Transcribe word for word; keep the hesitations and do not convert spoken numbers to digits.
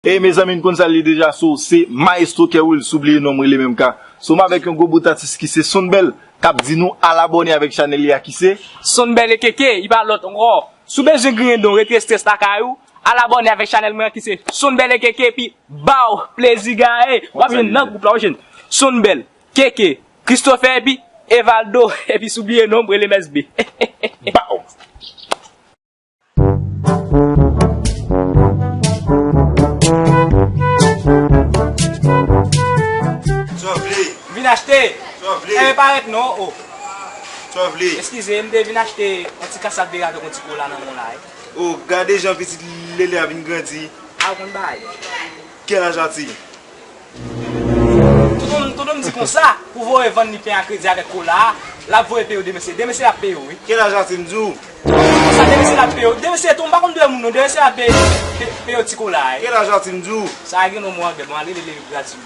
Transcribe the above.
E mezanmi, n konn sa l ye deja, so se Maestro Kerwill, sou bliye non m rele menm ka. So m avèk yon gwo bout atis ki se Sonbèl, k ap di nou al abòne avèk chanèl li a ki se Sonbèl e Keke, li pa lòt ankò. Si w bezwen griyen don, retire strès lakay ou, al abòne avèk chanèl mwen an ki se Sonbèl e Keke, epi ba w plezi gaye. W ap jwenn nan gwoup la, w jwenn Sonbèl, Keke, Christopher, epi Evaldo, epi si w bliye non m rele M S B. Ba w. Sa w vle? Vin achte. Sa w vle? Enben parèt non, o. Sa w vle? Eskize, m te vin achte yon ti kasad bere avèk yon ti kola nan men w la, wi. O, gade jan pitit Lele a vin grandi. A, ou konn bagay. Kèl aj Arthur? Tonton, tonton m di konsa, pou voye vann li pen a kredi avèk kola a, l ap voye peye w demen se, demen se l ap peye w, wi. Kèl aj Arthur m di w? Tonton m di konsa, demen se l ap peye w. Demen se, tonton m pa konn dwe moun non, demen se l ap peye, pe-, peye w ti kola a, wi. Kèl aj Arthur m di w? Sa gen non mwen anglè, bon, ale lele yo gratitid.